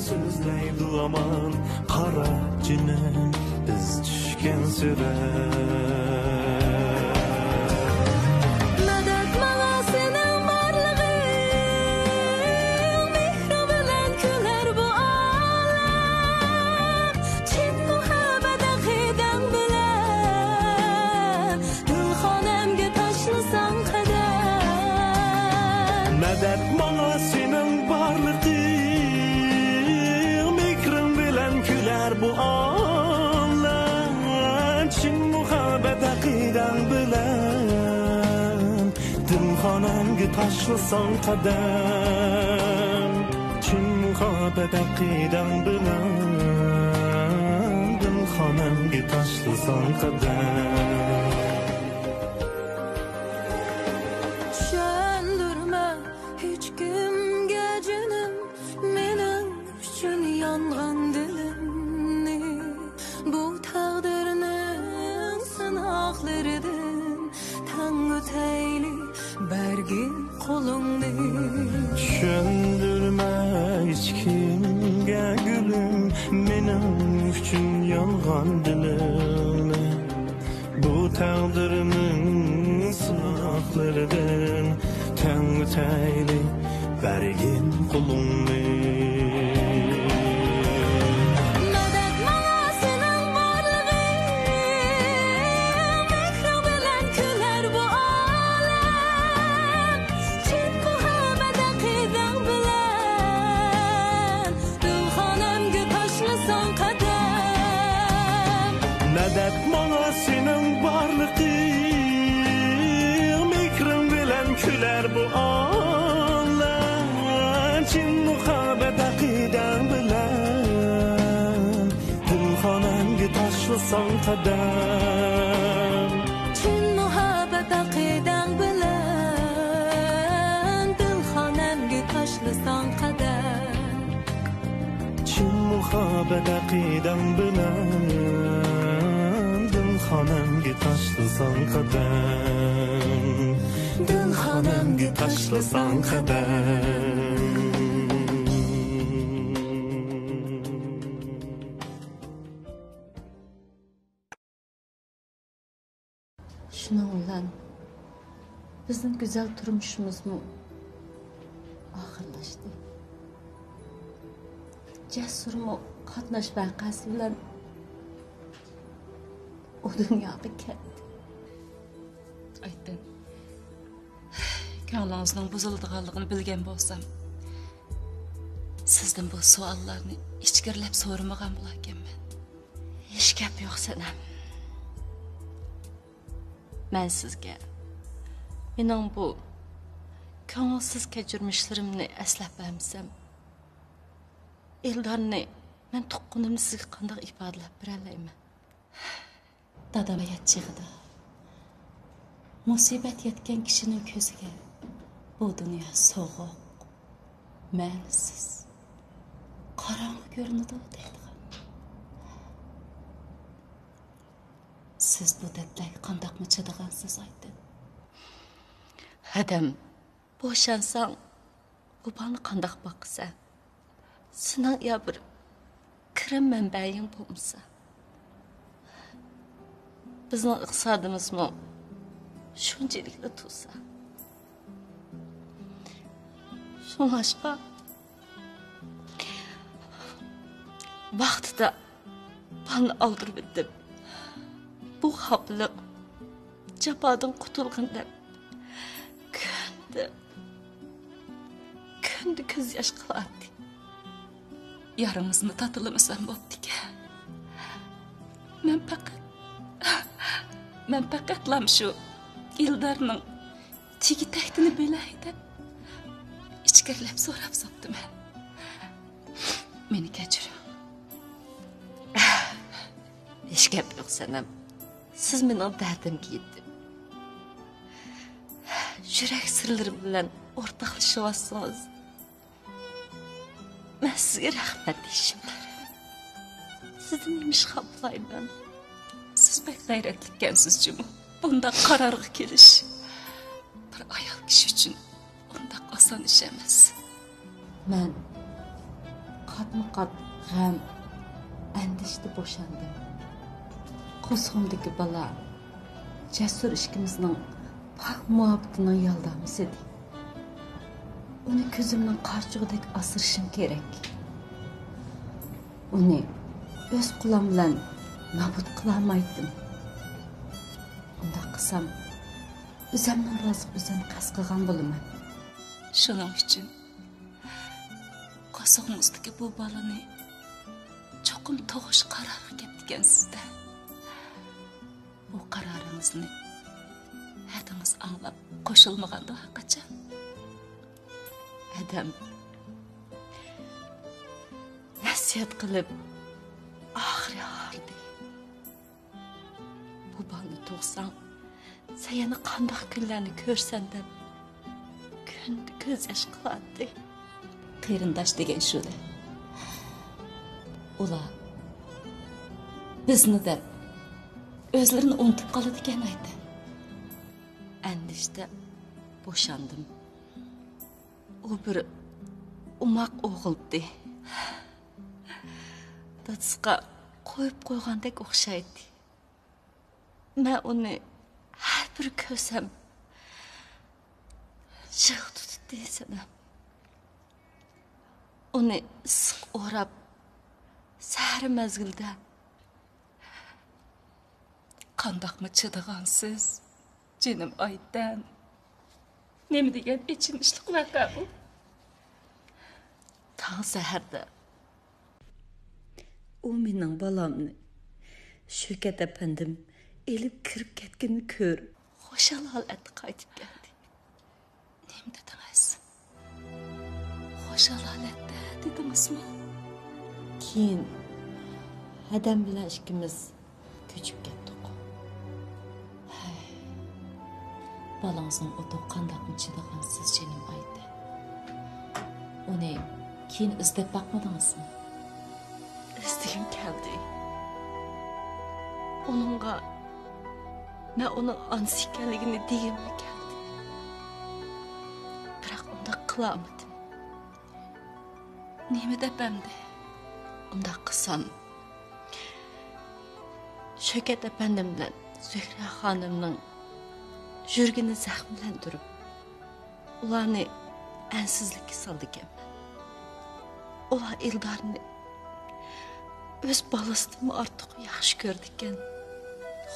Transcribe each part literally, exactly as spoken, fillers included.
سۆزلەيدۇ ھامان قارا جېنىم، بىز چۈشكەن سۈرەت. مەدەت ماڭا سېنىڭ بارلىقىڭ، مېھرىڭ بىلەن كۈلەر بۇ ئالەم. چىن مۇھەببەت ئەقىدەڭ بىلەن، دىلخانەمگە تاشلىساڭ قەدەم. مەدەت ماڭا سېنىڭ بارلىقىڭ، مېھرىڭ بىلەن كۈلەر بۇ ئالەم. چىن مۇھەببەت ئەقىدەڭ بىلەن، دىلخانەمگە تاشلىساڭ قەدەم. چىن مۇھەببەت ئەقىدەڭ بىلەن، دىلخانەمگە تاشلىساڭ قەدەم. چۈشەندۈرمە ھېچكىمگە جېنىم، مېنىڭ ئۈچۈن يانغان دىلىمنى، بۇ تەقدىرنىڭ سىناقلىرىدىن تەڭ ئۆتەيلى بەرگىن قولۇڭنى. چۈشەندۈرمە ھېچكىمگە گۈلۈم، مېنىڭ ئۈچۈن يانغان دىلىمنى. بۇ تەقدىرنىڭ سىناقلىرىدىن تەڭ ئۆتەيلى بەرگىن قولۇڭنى. مەدەت ماڭا سېنىڭ بارلىقىڭ، مېھرىڭ بىلەن كۈلەر بۇ ئالەم. چىن مۇھەببەت ئەقىدەڭ بىلەن، دىلخانەمگە تاشلىساڭ قەدەم. مەدەت ماڭا سېنىڭ بارلىقىڭ، مېھرىڭ بىلەن كۈلەر بۇ ئالەم. چىن مۇھەببەت ئەقىدەڭ بىلەن، دىلخانەمگە تاشلىساڭ قەدەم. چىن مۇھەببەت ئەقىدەڭ بىلەن، دىلخانەمگە تاشلىساڭ قەدەم. چىن مۇھەببەت ئەقىدەڭ بىلەن، دىلخانەمگە تاشلىساڭ قەدەم. دىلخانەمگە تاشلىساڭ قەدەم. شۇنىڭ بىلەن بىزنىڭ گۈزەل تۇرمۇشىمىزمۇ ئاخىرلاشتى. جەسۇرمۇ قاتناش ۋەقەسى بىلەن ئۇ دۇنياغا كەتتى. ئايتىن، كۆڭلىڭىزنىڭ بۇزۇلىدىغانلىقىنى بىلگەن بولسام، سىزدىن بۇ سوئاللارنى ئىچكىرىلەپ سورىمىغان بولاركەنمەن. ھېچ گەپ يوق، سەنەم. مەن سىزگە مېنىڭ بۇ كۆڭۈلسىز كەچۈرمىشلىرىمنى ئەسلەپ بەرمىسەم، ئېلدارنى مەن تۇغقىنىمنى سىزگە قانداق ئىپادىلەپ بېرەلەيمەن؟ دادام ھايات چېغىدا، مۇسىبەت يەتكەن كىشىنىڭ كۆزىگە بۇ دۇنيا سوغۇق، مەنىسىز، قاراڭغۇ كۆرۈنىدۇ دەيدىغان. سىز بۇ دەردلەرگە قانداقمۇ چىدىغانسىز، ئايتىن؟ ھەدەم، بوشانساڭ، ئوباڭنى قانداق باقىسەن؟ سېنىڭ يا بىر كىرىم مەنبەيىڭ بولمىسا، بىزنىڭ ئىقتىسادىمىزمۇ شۇنچىلىكلا تۇرسا. شۇڭلاشقا، ۋاقتىدا بالىنى ئالدۇرۇۋېتىپ، بۇ خاپىلىق، جاپادىن قۇتۇلغىن دەپ، كۈندە، كۈندە كۆز ياش قىلاتتى. يارىڭىزنى تاتىلىمىسام بوپتىكەن. مەن پەقەت، مەن پەقەتلام شۇ ئېلدارنىڭ تېگى تەكتىنى بىلەي دەپ ئىچكىرىلەپ سوراپ ساپتىمەن. مېنى كەچۈرۈڭ. ھېچ گەپ يوق، سەنەم. سىز مېنىڭ دەردىمگە يېتىپ، يۈرەك سىرلىرىم بىلەن ئورتاقلىشىۋاتسىڭىز، مەن سىزگە رەھمەت دېيىشىم كېرەك. سىزدىن نېمە ئىش خاپلايمەن؟ سىز بەك غەيرەتلىككەنسىز جۇمۇ. بۇنداق قارارغا كېلىش بىر ئايال كىشى ئۈچۈن ئۇنداق ئاسان ئىش ئەمەس. مەن قاتمۇ قات غەم، ئەندىشىدە بوشاندىم. قورسىقىمدىكى بالا جەسۇر ئىككىمىزنىڭ پاك مۇھەببىتىنىڭ يالدامىسى ئىدى. ئۇنى كۆزۈمنىڭ قارىچۇقىدەك ئاسرىشىم كېرەك. ئۇنى ئۆز قولۇم بىلەن نابۇت قىلالمايتتىم. ئۇنداق قىلسام، ئۆزۈمنىڭ رازىلىقىنى ئۆزۈم قەست قىلغان بولىمەن. شۇنىڭ ئۈچۈن قورسىقىڭىزدىكى بۇ بالىنى چوقۇم تۇغۇش قارارىغا كەپتىكەنسىز-دە. بۇ قارارىڭىزنى ھەدىڭىز ئاڭلاپ قوشۇلمىغاندۇ ھەرقاچان؟ ھەدەم نەسىھەت قىلىپ، ئاخىرى ھاردى. بۇ بالىنى تۇغساڭ، سەن يەنە قانداق كۈنلەرنى كۆرىسەن دەپ، كۈندە كۆز ياش قىلاتتى. قېرىنداش دېگەن شۇ-دە. ئۇلار بىزنى دەپ، ئۆزلىرىنى ئۇنتۇپ قالىدىكەن ئايتەن. ئەندىشىدە بوشاندىم. ئۇ بىر ئوماق ئوغۇلتى. دادىسىغا قويۇپ قويغاندەك ئوخشايتتى. مەن ئۇنى ھەر بىر كۆرسەم، جىغ تۇتۇتتى سەنەم. ئۇنى ئىسسىق ئوراپ، سەھەر مەزگىلدە قانداقمۇ چىدىغانسىز، جېنىم ئايتەن؟ نېمە دېگەن ئېچىنىشلىق ۋەقە بۇ! تاڭ سەھەردە ئۇ مېنىڭ بالامنى شۆكەت ئەپەندىم ئېلىپ كىرىپ كەتكىنىنى كۆرۈپ، خۇشال ھالەتتە قايتىپ كەلدى. نېمە دېدىڭىز؟ خۇشال ھالەتتە دېدىڭىزمۇ؟ كېيىن ھەدەم بىلەن ئىككىمىز كۆچۈپ كەتتۇق. ھەي، بالىڭىزنىڭ ئوتىغا قانداقمۇ چىدىغانسىز، جېنىم ئايتەن؟ ئۇنى كېيىن ئىزدەپ باقمىدىڭىزمۇ؟ ئىزدىگۈم كەلدى. ئۇنىڭغا مەن ئۇنىڭ ئانىسى ئىكەنلىكىنى دېگۈممۇ كەلدى. بىراق ئۇنداق قىلالمىدىم. نېمە دەپ ئەمدى؟ ئۇنداق قىلسام، شۆكەت ئەپەندىم بىلەن زۆھرە خانىمنىڭ يۈرىكىنى زەخىملەندۈرۈپ، ئۇلارنى ئەنسىزلىككە سالىدىكەنمەن. ئۇلار ئېلدارنى ئۆز بالىسىدىنمۇ ئارتۇق ياخشى كۆرىدىكەن.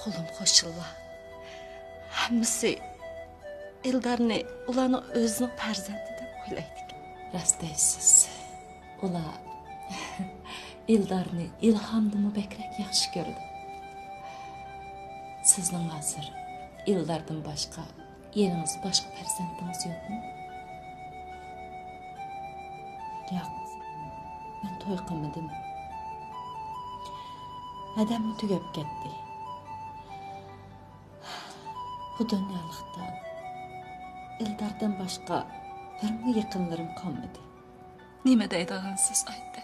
غۇلۇم قوشنىلار ھەممىسى ئېلدارنى ئۇلارنىڭ ئۆزىنىڭ پەرزەنتى دەپ ئويلايدىكەن. راست دەيسىز. ئۇلار ئېلدارنى ئىلھامدىنمۇ بەكرەك ياخشى كۆرىدۇ. سىزنىڭ ھازىر ئېلداردىن باشقا يېرىڭىزدە باشقا پەرزەنتىڭىز يوقمۇ؟ ياق، مەن توي قىلمىدىم. ھەدەممۇ تۈگەپ كەتتى. بۇ دۇنيالىقتا ئېلداردىن باشقا بىرمۇ يېقىنلىرىم قالمىدى. نېمە دەيدىغانسىز، ئايتە؟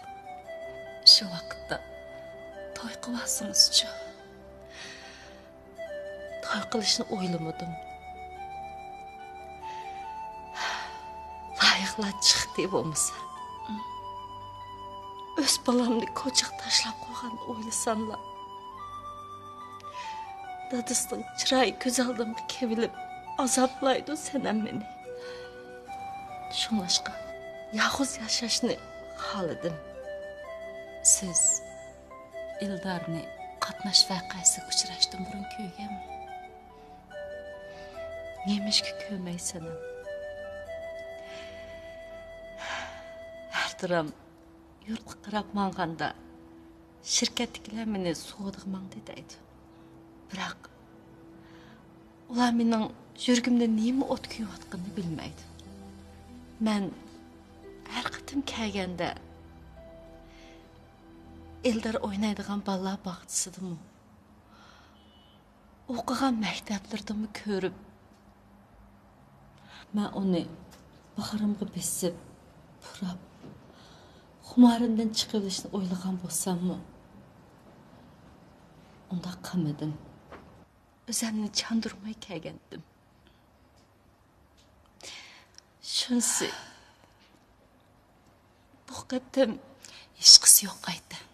شۇ ۋاقىتتا توي قىلىۋالسىڭىزچۇ؟ توي قىلىشنى ئويلىمىدىم. لايىقلار چىقتى بولمىسا. ئۆز بالامنى كوچىغا تاشلاپ قويغاننى ئويلىساملا، دادىسىنىڭ چىرايى كۆز ئالدىمغا كېلىپ ئازابلايدۇ سەنەم مېنى. شۇڭلاشقا يالغۇز ياشاشنى خالىدىم. سىز ئېلدارنى قاتناش ۋەقەسىگە ئۇچراشتىن بۇرۇن كۆرگەنمۇ؟ نېمىشقا كۆرمەيسەن؟ ئەتىرام يۇرتقا قاراپ ماڭغاندا، شىركەتتىكىلەر مېنى سودىغا ماڭدى دەيدۇ. بىراق، ئۇلار مېنىڭ يۈرىكىمدە نېمە ئوت كۆيۈۋاتقىنىنى بىلمەيدۇ. مەن ھەر قېتىم كەلگەندە، ئېلدار ئوينايدىغان بالىلار باغچىسىدىمۇ، ئوقۇغان مەكتەپلىرىدىمۇ كۆرۈپ، مەن ئۇنى باغرىمغا بېسىپ، پۇراپ، خۇمارىمدىن چىقىۋېلىشنى ئويلىغان بولساممۇ، ئۇنداق قىلمىدىم. ئۆزۈمنى چاندۇرماي كەلگەنتىم. شۇنىسى، بۇ قېتىم ھېچقىسى يوق ئايتەن.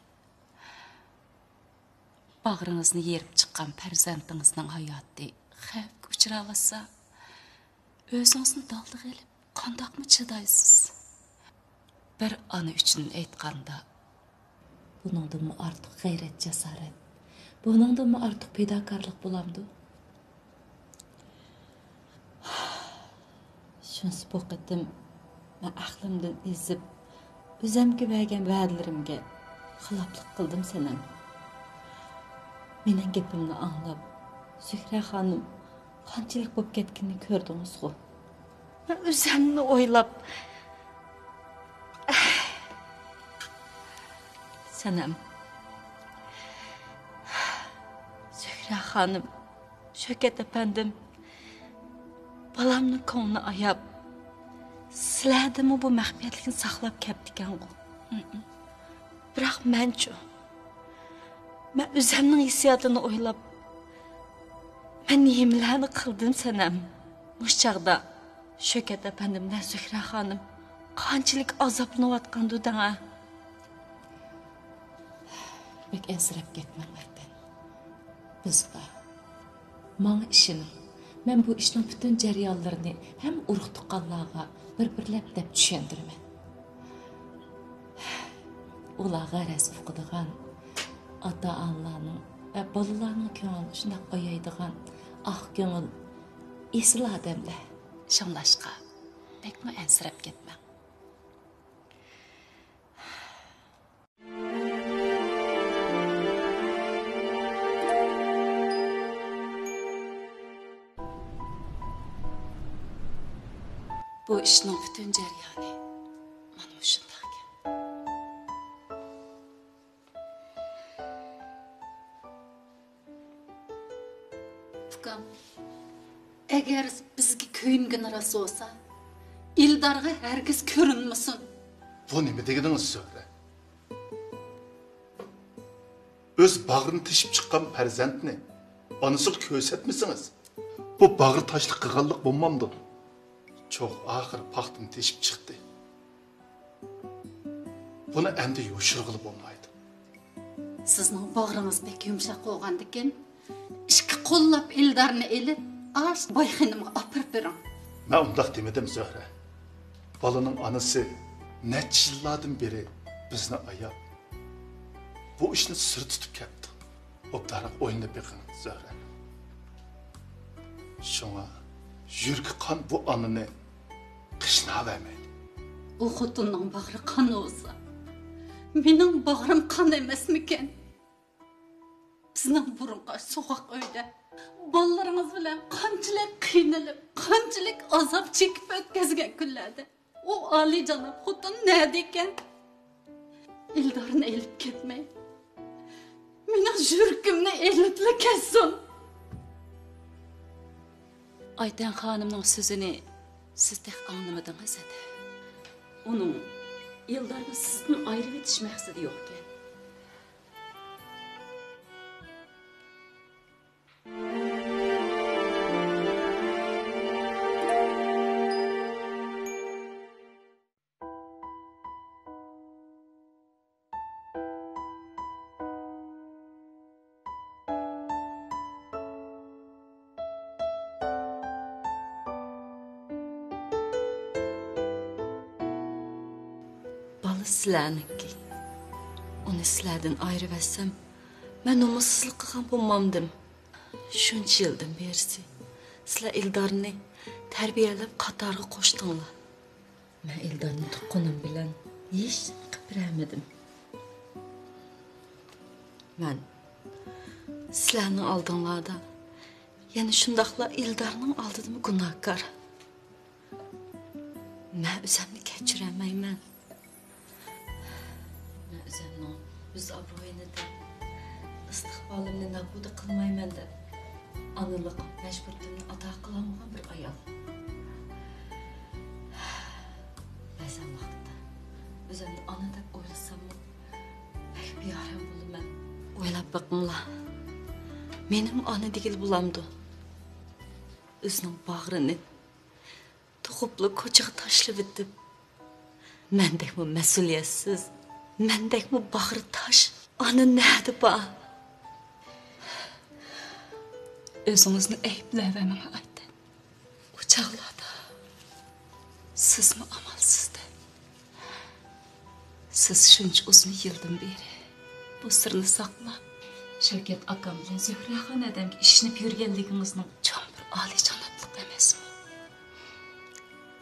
باغرىڭىزنى يېرىپ چىققان پەرزەنتىڭىزنىڭ ھاياتى خەۋپكە ئۇچراۋاتسا، ئۆزىڭىزنى دالدىغا ئېلىپ قانداقمۇ چىدايسىز؟ بىر ئانا ئۈچۈن ئېيتقاندا، بۇنىڭدىنمۇ ئارتۇق غەيرەت-جاسارەت، بۇنىڭدىنمۇ ئارتۇق پىداكارلىق بولامدۇ؟ شۇنىسى بۇ قېتىم مەن ئەقلىمدىن ئېزىپ، ئۆزەمگە بەرگەن ۋەدىلىرىمگە خىلاپلىق قىلدىم سەنەم. مېنىڭ گېپىمنى ئاڭلاپ، زۆھرە خانىم قانچىلىك بولۇپ كەتكىنىنى كۆردىڭىزغۇ. مەن ئۆزەمنى ئويلاپ، سەنەم، زۆھرە خانىم، شۆكەت ئەپەندىم، بالامنىڭ كۆڭلىنى ئاياپ، سىلەردىنمۇ بۇ مەخپىيەتلىكنى ساقلاپ كەپتىكەنغۇ. بىراق مەنچۇ؟ مەن ئۆزەمنىڭ ھېسسىياتىنى ئويلاپ، مەن نېمىلەرنى قىلدىم سەنەم؟ مۇشۇ چاغدا شۆكەت ئەپەندىم بىلەن زۆھرە خانىم قانچىلىك ئازابلىنىۋاتقاندۇ دەڭە. بەك ئەنسىرەپ كەتمەڭ ئايتەن. بىز بار. ماڭا ئىشىنىڭ. مەن بۇ ئىشنىڭ پۈتۈن جەريانلىرىنى ھەم ئۇرۇق-تۇغقانلارغا بىر-بىرلەپ دەپ چۈشەندۈرىمەن. ئۇلار غەرەز ئۇقىدىغان، ئاتا-ئانىلارنىڭ ۋە بالىلارنىڭ كۆڭلىنى شۇنداق ئايايدىغان ئاق كۆڭۈل، ئېسىل ئادەملەر. شۇڭلاشقا، بەكمۇ ئەنسىرەپ كەتمەڭ. بۇ ئىشنىڭ پۈتۈن جەريانى مانا مۇشۇنداقكەن. ئۇكام، ئەگەر بىزگە كۆيۈنگىنى راست بولسا، ئىلدارغا ھەرگىز كۆرۈنمىسۇن. بۇ نېمە دېگىنىڭىز، زۆھرە؟ ئۆز باغرىنى تېشىپ چىققان پەرزەنتنى ئانىسىغا كۆرسەتمىسىڭىز، بۇ باغرى تاشلىق قىلغانلىق بولمامدۇ؟ چوغ ئاخىر پاختىنى تېشىپ چىقتى. بۇنى ئەمدى يوشۇرغىلى بولمايدۇ. سىزنىڭ باغرىڭىز بەك يۇمشاق بولغاندىكىن، ئىككى قوللاپ ئىلدارنى ئېلىپ، ئاشۇ باي خېنىمغا ئاپىرىپ بېرىڭ. مەن ئۇنداق دېمىدىم، زۆھرە. بالىنىڭ ئانىسى نەچچە يىللاردىن بېرى بىزنى ئاياپ، بۇ ئىشنى سىر تۇتۇپ كەپتۇ. ئوبدانراق ئويلىنىپ بېقىڭ، زۆھرە. شۇڭا يۈرىكى قان بۇ ئانىنى قىيناۋەرمەيلى. ئۇ خوتۇننىڭ باغرى قان بولسا، مېنىڭ باغرىم قان ئەمەسمىكىن؟ بىزنىڭ بۇرۇنقى سوغۇق ئۆيدە بالىلىرىڭىز بىلەن قانچىلىك قىينىلىپ، قانچىلىك ئازاب چېكىپ ئۆتكۈزگەن كۈنلەردە ئۇ ئالىيجاناب خوتۇن نەدىكەن؟ ئىلدارنى ئېلىپ كەتمەي، مېنىڭ يۈرىكىمنى ئېلىپلا كەتسۇن. ئايتەن خانىمنىڭ سۆزىنى سىز تېخى ئاڭلىمىدىڭىز ھەدە. ئۇنىڭ ئىلدارنى سىزدىن ئايرىۋېتىش مەقسىتى يوقكەن. بالا سىلەرنىڭكى. ئۇنى سىلەردىن ئايرىۋەتسەم، مەن نومۇسسىزلىق قىلغان بولمامدىم؟ شۇنچە يىلدىن بېرىسى سىلەر ئىلدارنى تەربىيەلەپ قاتارغا قوشتۇڭلار. مەن ئىلدارنى تۇغقىنىم بىلەن ھېچنېمە قىلىپ بېرەلمىدىم. مەن سىلەرنىڭ ئالدىڭلاردا، يەنە شۇنداقلا ئىلدارنىڭ ئالدىدىمۇ گۇناھكار. مەن ئۆزۈمنى كەچۈرەلمەيمەن. مەن ئۆزۈمنىڭ يۈز ئابرۇيىنى دەپ، ئىستىقبالىمنى نابۇت قىلمايمەن دەپ، ئانىلىق مەجبۇرىيىتىمنى ئادا قىلالمىغان بىر ئايال. بەزەن ۋاقىتتا ئۆزۈمنى ئانا دەپ ئويلىساممۇ، بەك بىئارام بولىمەن. ئويلاپ بېقىڭلار، مېنىڭمۇ ئانا دېگىلى بولامدۇ؟ ئۆزىنىڭ باغرىنى تۇغۇپلا كوچىغا تاشلىۋېتىپ، مەندەكمۇ مەسئۇلىيەتسىز، مەندەكمۇ باغرى تاش ئانا نەدە بار؟ ئۆزىڭىزنى ئەيىبلەۋەرمەڭ، ئايتەن. ئۇ چاغلاردا سىزمۇ ئامالسىزدى. سىز شۇنچە ئۇزۇن يىلدىن بېرى بۇ سىرنى ساقلاپ، شەۋكەت ئاكام بىلەن زۆھرەخان ھەدەمگە ئىشىنىپ يۈرگەنلىكىڭىزنىڭ چوڭ بىر ئالىيجانابلىق ئەمەسمۇ؟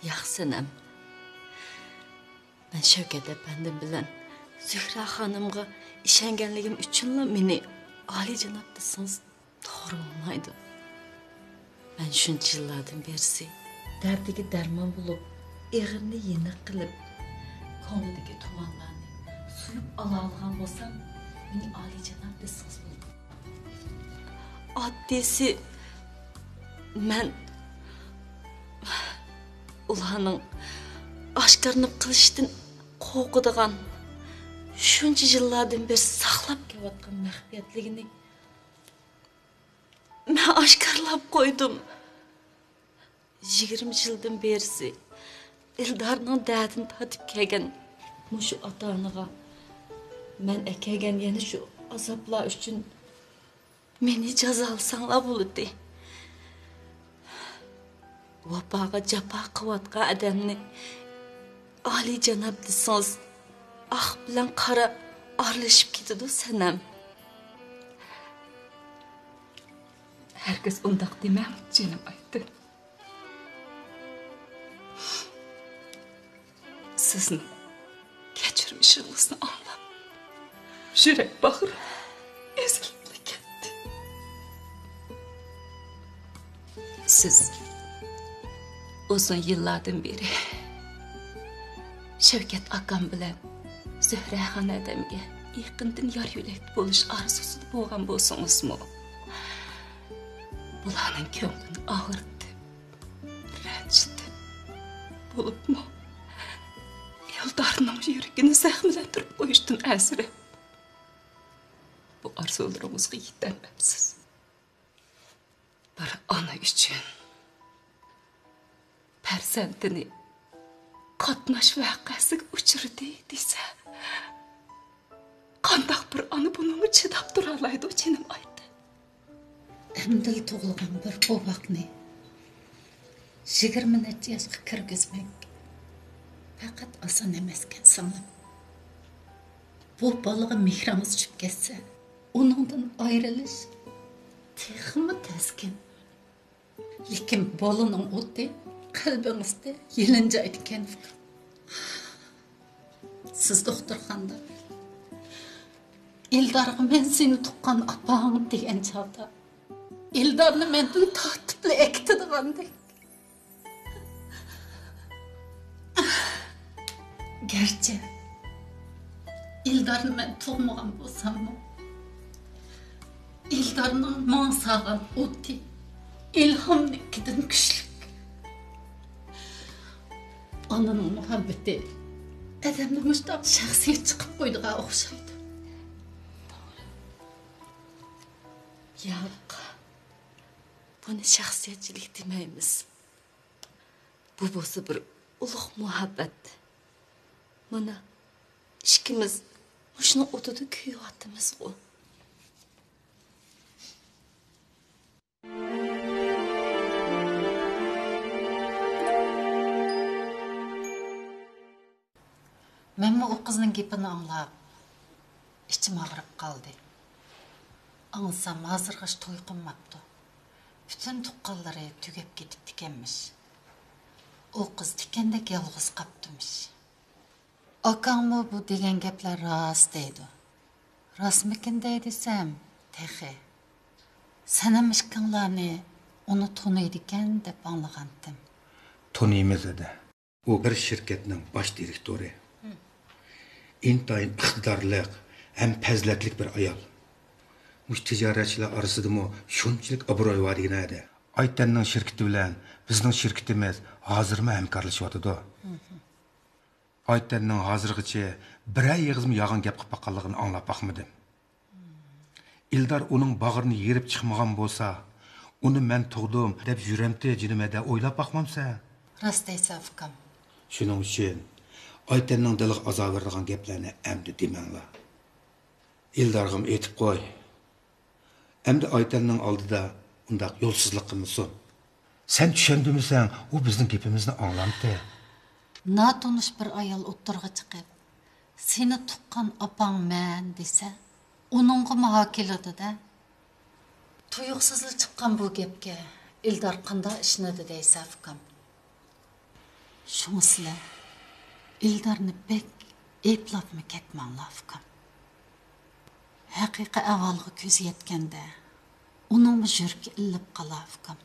ياق، سەنەم. مەن شەۋكەت ئەپەندىم بىلەن زۆھرە خانىمغا ئىشەنگەنلىكىم ئۈچۈنلا مېنى ئالىيجاناب دېسىڭىز توغرا بولمايدۇ. مەن شۇنچە يىللاردىن بېرىسى دەردىگە دەرمان بولۇپ، ئېغىرنى يېنىق قىلىپ، كۆڭلىدىكى تۇمانلارنى سۇيۇپ ئالالىغان بولسام، مېنى ئالىيجاناب دېسىڭىز بولىدۇ. ئاددىيسى، مەن ئۇلارنىڭ ئاشكارىلىنىپ قېلىشىدىن قورقىدىغان، شۇنچە يىللاردىن بېرى ساقلاپ كېلىۋاتقان مەخپىيەتلىكىنى مەن ئاشكارىلاپ قويدۇم. يىگىرمە يىلدىن بېرىسى ئىلدارنىڭ دەردىنى تارتىپ كەلگەن مۇشۇ ئاتا-ئانىغا مەن ئەكەلگەن يەنە شۇ ئازابلار ئۈچۈن مېنى جازالىساڭلار بولىدى. ۋاپاغا جاپا قىلىۋاتقان ئادەمنى ئالىيجاناب دېسىڭىز، ئاق بىلەن قارا ئارىلىشىپ كېتىدۇ، سەنەم. ھەرگىز ئۇنداق دېمەڭ، جېنىم ئايتىن. سىزنىڭ كەچۈرمىشىڭىزنى ئاڭلاپ، يۈرەك باغرىم ئېزىلىپلا كەتتى. سىز ئۇزۇن يىللاردىن بېرى شەۋكەت ئاكام بىلەن زۆھرەخان ھەدەمگە يېقىندىن يار يۆلەكتە بولۇش ئارزۇسىدا بولغان بولسىڭىزمۇ، بۇلارنىڭ كۆڭلىنى ئاغرىتىپ، رەنجىتىپ، بولۇپمۇ ئېلدارنىڭ يۈرىكىنى زەخىملەندۈرۈپ قويۇشتىن ئەنسىرەپ، بۇ ئارزۇلىرىڭىزغا يېتەلمەپسىز. بىر ئانا ئۈچۈن پەرزەنتىنى قاتناش ۋەقەسىگە ئۇچرىدى دېسە، قانداق بىر ئانا بۇنىڭغا چىداپ تۇرالايدۇ، جېنىم ئايتىن؟ ئەمدىلا تۇغۇلغان بىر بوۋاقنى يىگىرمە نەچچە ياشقا كىرگۈزمەك پەقەت ئاسان ئەمەسكەن، سىڭلىم. بۇ بالىغا مېھرىڭىز چۈشۈپ كەتسە، ئۇنىڭدىن ئايرىلىش تېخىمۇ تەسكىن. لېكىن بالىنىڭ ئوتى قەلبىڭىزدە يېلىنجايدىكەن، ئۇكام. سىز دوختۇرخانىدا ئېلدارغا «مەن سېنى تۇغقان ئاپاڭ» دېگەن چاغدا، ئېلدارنى مەندىن تارتىپلا ئەكېتىدىغاندەك. گەرچە ئېلدارنى مەن تۇغمىغان بولساممۇ، ئېلدارنىڭ ماڭا سالغان ئوتى ئىلھامنىڭكىدىن كۈچلۈك. ئانىنىڭ مۇھەببىتى ئادەمنى مۇشتاق شەخسىيەتچى قىلىپ قويىدىغان ئوخشايدۇ. ياق، بۇنى شەخسىيەتچىلىك دېمەيمىز. بۇ بولسا بىر ئۇلۇغ مۇھەببەت. مانا، ئىككىمىز مۇشۇنىڭ ئوتىدا كۆيۈۋاتىمىزغۇ. مەنمۇ ئۇ قىزنىڭ گېپىنى ئاڭلاپ، ئىچىم ئاغرىپ قالدى. ئاڭلىسام، ھازىرغىچە توي قىلماپتۇ. پۈتۈن تۇغقانلىرى تۈگەپ كېتىپتىكەنمىش. ئۇ قىز تىكەندەك يالغۇز قاپتىمىش. ئاكاڭمۇ بۇ دېگەن گەپلەر راست دەيدۇ. راستمىكىن دەي دېسەم، تېخى. سەنەم ئىككىڭلارنى ئۇنى تونۇيدىكەن دەپ ئاڭلىغانتىم. تونۇيمىز، ھەدە. ئۇ بىر شىركەتنىڭ باش دىرېكتورى. ئىنتايىن ئىقتىدارلىق ھەم پەزىلەتلىك بىر ئايال. مۇشۇ تىجارەتچىلەر ئارىسىدىمۇ شۇنچىلىك ئابرۇي بار دېگىنە ھەدە. ئايتەننىڭ شىركىتى بىلەن بىزنىڭ شىركىتىمىز ھازىرمۇ ھەمكارلىشىۋاتىدۇ. ئايتەننىڭ ھازىرغىچە بىرەر ئېغىزمۇ يالغان گەپ قىلىپ باققانلىقىنى ئاڭلاپ باقمىدىم. ئىلدار ئۇنىڭ باغرىنى يېرىپ چىقمىغان بولسا، ئۇنى «مەن تۇغدۇم» دەپ يۈرەمتى جېنىم ھەدە، ئويلاپ باقمامسەن؟ راست دەيسەن، ئۇكام. شۇنىڭ ئۈچۈن ئايتەننىڭ دىلىغا ئازار بېرىدىغان گەپلەرنى ئەمدى دېمەڭلار. ئىلدارغىمۇ ئېيتىپ قوي. ئەمدى ئايتەننىڭ ئالدىدا ئۇنداق يولسىزلىق قىلمىسۇن. سەن چۈشەندۈرمىسەڭ، ئۇ بىزنىڭ گېپىمىزنى ئاڭلامتى؟ ناتونۇش بىر ئايال ئوتتۇرىغا چىقىپ، سېنى تۇغقان ئاپاڭ مەن دېسە، ئۇنىڭغىمۇ ھا كېلىدۇ-دە. تۇيۇقسىزلا چىققان بۇ گەپكە ئىلدار قانداق ئىشىنىدۇ دەيسە، ئۇكام؟ شۇڭا سىلەر ئىلدارنى بەك ئەيىبلەپمۇ كەتمەڭلار، ئۇكام. ھەقىقىي ئەھۋالغا كۆزى يەتكەندە، ئۇنىڭمۇ يۈرىكى ئىللىپ قالار، ئۇكام.